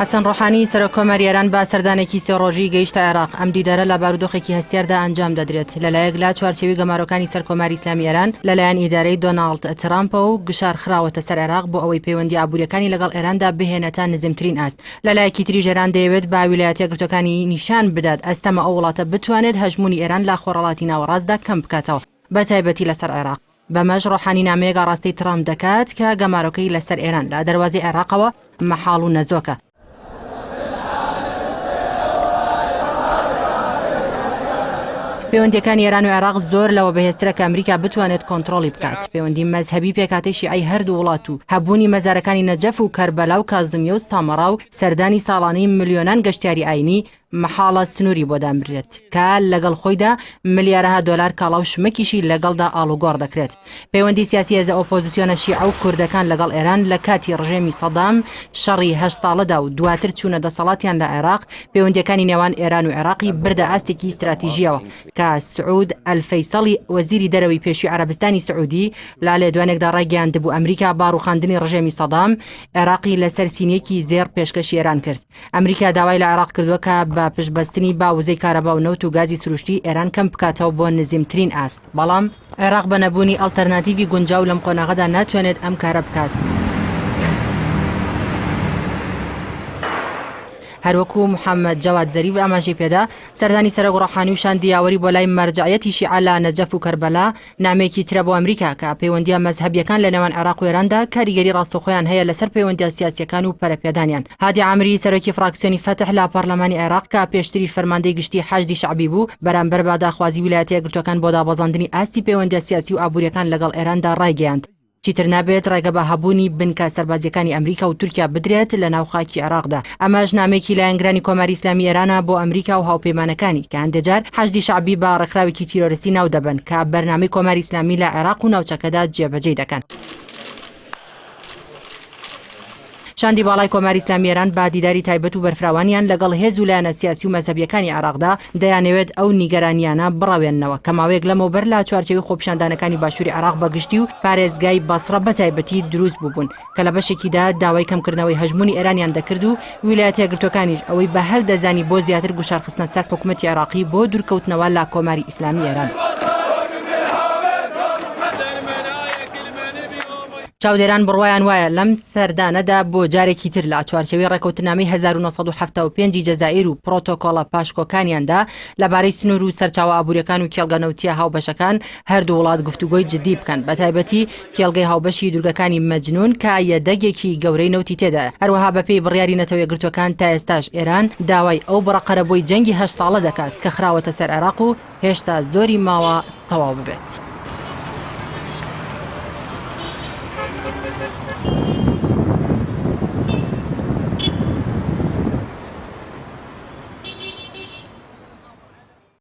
حەسەن ڕۆحانی، سەرۆک کۆماری ئێران بە سەردانێکی سێ ڕۆژی گەیشتە عێراق. ئەم دیدارە لە بارودۆخێکی هەستیاردا ئەنجام دەدرێت. لەلایەک لە چوارچێوی گەمارۆکانی سەر کۆماری ئیسلامی ئێران لەلایەن ئیدارەی دۆناڵد ترامپەوە و گوشار خراوەتە سەر عێراق بۆ ئەوەی پەیوەندییە ئابوورییەکانی لەگەڵ ئێراندا بهێنێتە نزمترین ئاست. لەلایەکی تریش ئێران دەیەوێت بە ویلایەتە یەکگرتووەکانی نیشان بدات ئەستەمە ئەو وڵاتە بتوانێت هەژموونی ئێران لە خۆرهەڵاتی ناوەڕاستدا کەم بکاتەوە بەتایبەتی لەسەر عێراق. بەمەش ڕۆحانی نامەیەک ئاڕاستەی ترامپ دەکات کە گەمارۆکەی لەسەر ئێران لە دەروازەی عێراقەوە مەحاڵ و نەزۆکە. پەیوەندییەکانی ئێران و عێراق زۆر لەوە بەهێزترە کە ئەمریکا بتوانێت کۆنترۆڵی بکات. پەیوەندی مەزهەبی پێکهاتەی شیعەی هەردوو وڵات و هەبوونی مەزارەکانی نەجەف و کەربەلا و کازمیە و سامەڕا و سەردانی ساڵانەی ملیۆنان گەشتیاری ئاینی مەحاڵە سنووری بۆ دانبرێت کە لەگەڵ خۆیدا ملیارەها دۆلار کاڵا و شمەکیشی لەگەڵدا ئاڵوگۆڕ دەکرێت. پەیوەندی سیاسی هێزە ئۆپۆزسیۆنە شیعە و کوردەکان لەگەڵ ئێران لە کاتی ڕژێمی سەدام شەڕی هەشت ساڵەدا و دواتر چوونە دەسەڵاتیان لە عێراق پەیوەندییەکانی نێوان ئێران و عێراقی بردە ئاستێکی ستراتیژییەوە کە سعود ئەلفەیسەڵی وەزیری دەرەوەی پێشووی عەرەبستانی سعودی لە لێدوانێکدا ڕایگەیاندبوو ئەمریکا بە ڕووخاندنی ڕژێمی سەدام عێراقی لەسەر سینییەکی زێڕ پێشکەشی ئێران کرد. ئەمریکا داوای لە عێراق کردووە کە بە پشتبەستنی بە وزەی کارەبا و نەوت و گازی سروشتی ئێران کەم بکاتەوە بۆ نزیمترین ئاست، بەڵام عێراق بە نەبوونی ئەڵتەرناتیڤی گونجاو لەم قۆناغەدا ناتوانێت ئەم کارە بکات. هەروەکو محەمەد جەواد زەریف ئاماژەی پێدا، سەردانی سەرۆک ڕۆحانی و شاندی یاوەری بۆ لای مەرجەعیەتی شیعە لە نەجەف و کەربەلا نامەیەکی ترە بۆ ئەمریکا کە پەیوەندییە مەزهەبییەکان لە نێوان عێراق و ئێراندا کاریگەری ڕاستەوخۆیان هەیە لەسەر پەیوەندییە سیاسییەکان و پەرەپێدانیان. هادی عامری، سەرۆکی فراکسیۆنی فەتح لە پەرلەمانی عێراق کە پێشتریش فەرماندەی گشتی حەشدی شەعبی بوو، بەرامبەر بە داخوازی ویلایەتە یەکگرتووەکان بۆ دابەزاندنی ئاستی پەیوەندییە سیاسی و ئابوورییەکان لەگەڵ ئێراندا ڕایگەیاند، چیتر نابێت ڕێگە بە هەبوونی بنکە سەربازییەکانی ئەمریکا و تورکیا بدرێت لە ناو خاکی عێراقدا. ئەمەش نامەیەکی لایەنگرانی کۆماری ئیسلامی ئێرانە بۆ ئەمریکا و هاوپەیمانەکانی کە هەندێ جار حەشدی شەعبی بە ڕێکخراوێکی تیرۆرستی ناو دەبەن کە بەرنامەی کۆماری ئیسلامی لە عێراق و ناوچەکەدا جێبەجێی دەکەن. شاندی باڵای کۆماری ئیسلامی ئێران بە دیداری تایبەت و بەرفراوانیان لەگەڵ هێز و لایەنە سیاسی و مەزهەبییەکانی عێراقدا دەیانەوێت ئەو نیگەرانییانە بڕەوێننەوە کە ماوەیەک لەمەوبەر لە چوارچێوەی خۆپیشاندانەکانی باشووری عێراق بە گشتی و پارێزگای بەسڕە بە تایبەتی دروست بووبوون کە لە بەشێکیدا داوای کەمکردنەوەی هەژموونی ئێرانیان دەکرد و ویلایەتە یەکگرتووەکانیش ئەوەی بە هەل دەزانی بۆ زیاتر گوشارخستنە سەر حکومەتی عێراقی بۆ دوورکەوتنەوە لە کۆماری ئیسلامی ئێران. چاودێران بڕوایان وایە لەم سەردانەدا بۆ جارێکی تر لە چوارچێوەی ڕێکەوتنامەی 1975 ی جەزائیر و پرۆتۆکۆڵە پاشکۆکانیاندا لەبارەی سنوور و سەرچاوە ئابووریەکان و کێڵگە نەوتیە هاوبەشەکان هەردوو وڵات گفتوگۆی جدی بکەن بەتایبەتی کێڵگەی هاوبەشی دوورگەکانی مەجنون کە یەدەگێکی گەورەی نەوتی تێدایە هەروەها بەپێی بڕیاری نەتەوە یەکگرتووەکان تا ئێستاش ئێران داوای ئەو بڕە قەرەبووی جەنگی هەشت ساڵە دەکات کە خراوەتە سەر عێراق و هێشتا زۆری ماوە تەواو ببێت.